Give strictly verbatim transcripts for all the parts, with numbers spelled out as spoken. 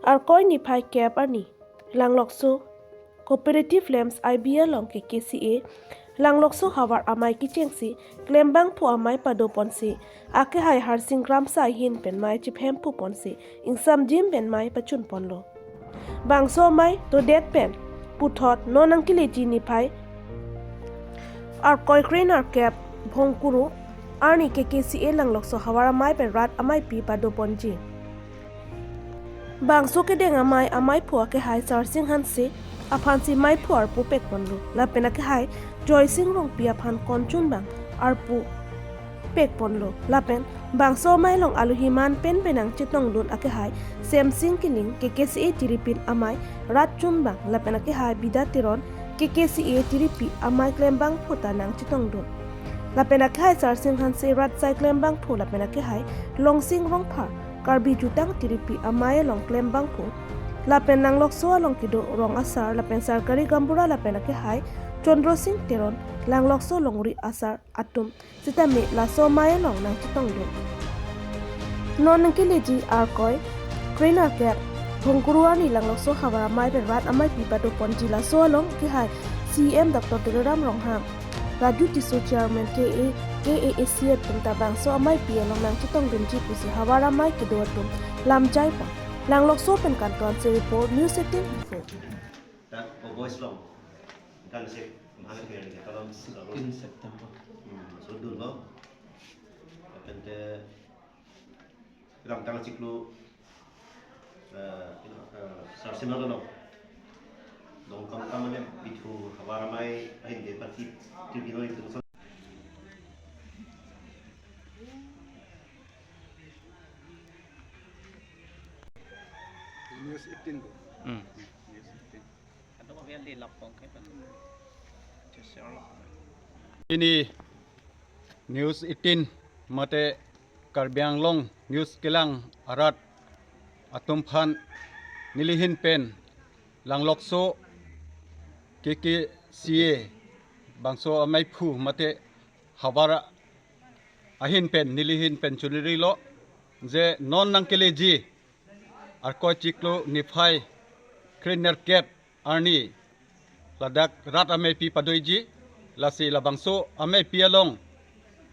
Arkoi niphai kep arni Langlokso Cooperative Lamps I B along K K C A Langlokso havar amei kechengsi klembangphu amei padoponsi akehai Harsing Kramsa ahin pen mei chiphemphu ponsi ingsamjim pen mei pachunponlo. Bangso amei dodet pen puthot non nangkeleji niphai Arkoi kre-nerkep Bhongkuru arni K K C A Langlokso havar amei pen rat ameipi padoponji. Bangso kedeng amei ameiphu akehai Sarsing Hanse aphansi meiphu arpu pekponlo. Lapen akehai Joysing Rongpi aphan konchunbang arpu pekponlo. Lapen bangso amei along alohi man pen pen nangchetongdun akehai Semsing Kiling K K C A tiripin amei rat chunbang lapen akehai Bida Teron K K C A tiripi amei klembangphu ta nangchetongdun. Lapen akehai Sarsing Hanse rat asai klembangphu lapen akehai Longsing Rongphar Karbi Jutang tiripi amei along klembangphu. Lapen Langlokso along kedo rong asar lapen sarkari gaonbura lapen akehai Chandra Singh Teron Langlokso longri asar atum sitame laso amei along nangchetongdun. Non nangkeleji Arkoi kre-nerkep Bhongkuru arni Langlokso havar amei pen rat ameipi padoponji laso along akehai C E M Doctor Tuliram Ronghang, Raju Tisso Chairman K A, K A A C atum ta bangso ameipi along nangchetongdunji pusi havar amei kedo atum lamjai pon. Langlokso pen Kanton Si report, News eighteen Info. Dak o voice long. Kan se mahal ke ni kalau sixteen September. Hmm, so dunlo. Lapen te ram tang chiklo, eh, ino, eh, Sarsing Hanse along. Dong kam kam mane bithu havar amei ahin de parti tribunal itu. News eighteen ko. Hmm. News eighteen. Pini News eighteen mate Karbi Anglong News kelang arat atum aphan nelihin pen Langlokso K K C A bangso ameiphu mate havar ahin pen nelihin pen chunrilo je non nangkeleji Arkoi chiklo niphai kre-nerkep arni ladak rat ameipi padoiji, lasi labangso ameipi along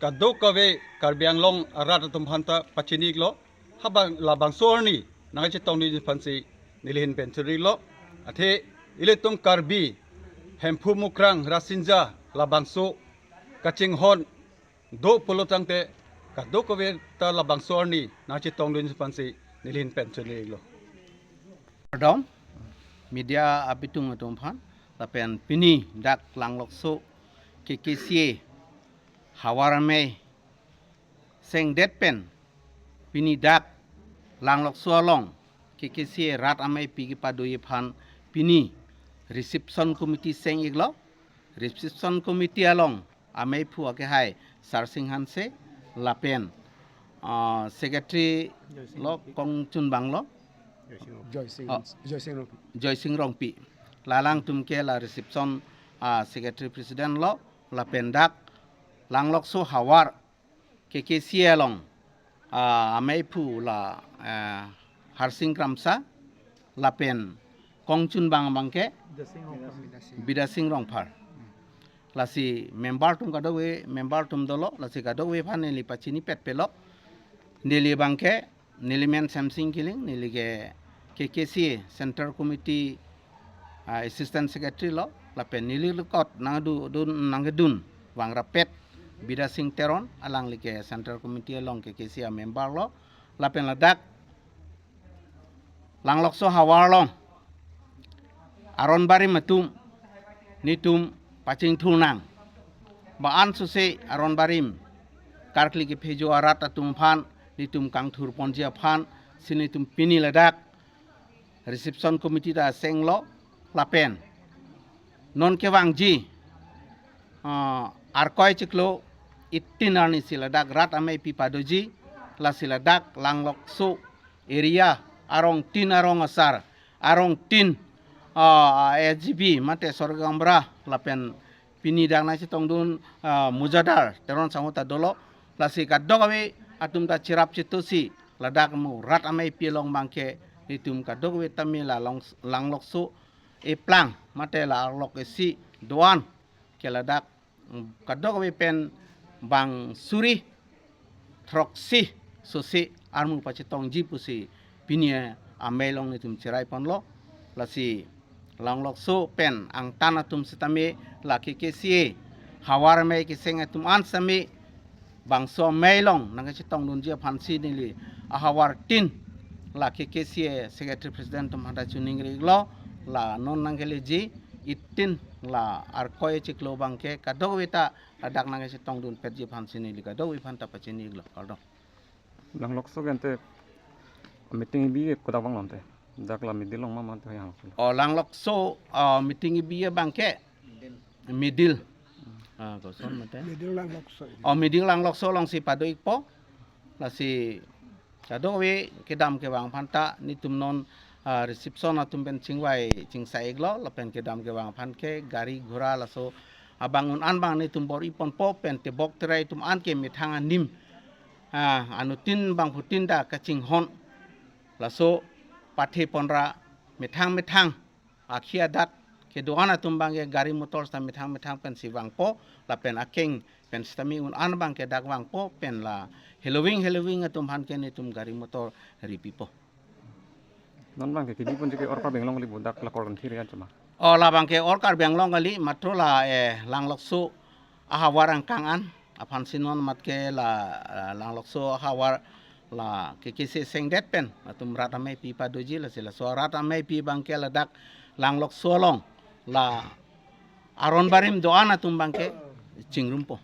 kadokave Karbi Anglong arat atum aphan ta pachini-iklo. Haba labangso arni nangchetongdunji aphansi nelihin pen chunrilo. Athe ilitum Karbi Hemphu Mukrang Rasinja labangso kachinghon do pulo tangte kadokave ta labangso arni nangchetongdunji aphansi nelihin pen chunrilo. Kardom, media abitung atum aphan, lapen pini dak Langlokso K K C A havar amei sengdet pen pini dak Langlokso along K K C A rat ameipi kepadoji aphan pini reception committee seng-iklo. Reception committee along ameiphu akehai Sarsing Hanse lapen, ah, secretary lo, kongchunbang lo, Joysing, ah, Joysing Rongpi. Joysing Rongpi. La alangtum ke la reception, ah, secretary president lo, lapen dak Langlokso havar K K C A along, ah, ameiphu la, ah, Harsing Kramsa lapen kongchunbang abangke Bidasing Rongphar. Bidasing Rongphar. Lasi member atum kadokave, member atum dolo, lasi kadokave aphan neli pachinipet pelo. Neli abangke, neli men Semsing Kiling, neli ke K K C A Central Committee, ah, Assistant Secretary lo, lapen neli lekot nangdu dun nangkedun vangrapet Bidasing Teron, alangli ke Central Committee along K K C A member lo, lapen ladak Langlokso havar along aron barim atum netum pachingthur nang. Ba-an suse aron barim karkli kephojo arat atum aphan netum kangthurponji aphan si netum pini ladak reception committee ta senglo lapen non kevangji, ah, Arkoi chiklo eighteen arni si ladak rat ameipi padoji, lasi ladak Langlokso area arong tin arong asar, arong tin, ah, S G B mate sorkar gaonbura lapen pini dak nangchetongdun, ah, Mojadar Teron Sangho ta dolo, lasi kadokave atum ta cherap chetosi ladak mo rat ameipi along abangke netum kadokave tame la long, Langlokso eplang mate la arlok isi do-an ke ladak, mm, kadokave pen bang suri throksi sose armu pachetongji pusi pini amei along netum cherai ponlo. Lasi Langlokso pen angtan atum sitame la K K C A havar amei keseng atum an sitame bangso amei along nangkachetongdunji aphansi neli ahavar tin la K K C A secretary president atum aphanta choningri-iklo. La non nangkeleji itin la Arkoi achiklo abangke kadokave ta ladak nangkachetongdunpetji aphansi neli kadokave aphanta pachini-iklo. Kardom. Langlokso ke ante meeting kebi ke kodak abang lo ante? Dak la middle along ma mate hang? O Langlokso, ah, meeting kebi abangke middle. Ah, koson mate? Middle Langlokso. O middle Langlokso alongsi pado-ikpo. Lasi kadokave kedam kevang aphanta netum non, ah, reception atum pen chingvai chingsa-iklo, lapen kedam kevang aphan ke gari ghora laso abang un-an abang netum bor-i ponpo pen tebok terai atum an ke methang anim, ah, anuttin bangphutin ta kachinghon. Laso pathe ponra methang methang akhi adat kedo-an atum abangke gari motor sita methang methang pensi vangpo, lapen akeng pen sitame un-an abangke dak vangpo pen la heloving heloving atum aphan ke netum gari motor ripipo. Non abangke kebi ponji ke or Karbi Anglong kali bo, dak la Korkanthi area choma? O labangke or Karbi Anglong kali, matro la, eh, Langlokso ahavar angkang an aphansi non matke la, ah, Langlokso ahavar la K K C A sengdet pen atum rat ameipi padoji, lasi laso rat ameipi abangke ladak Langlokso along la aron barim do-an atum abangke chingrumpo.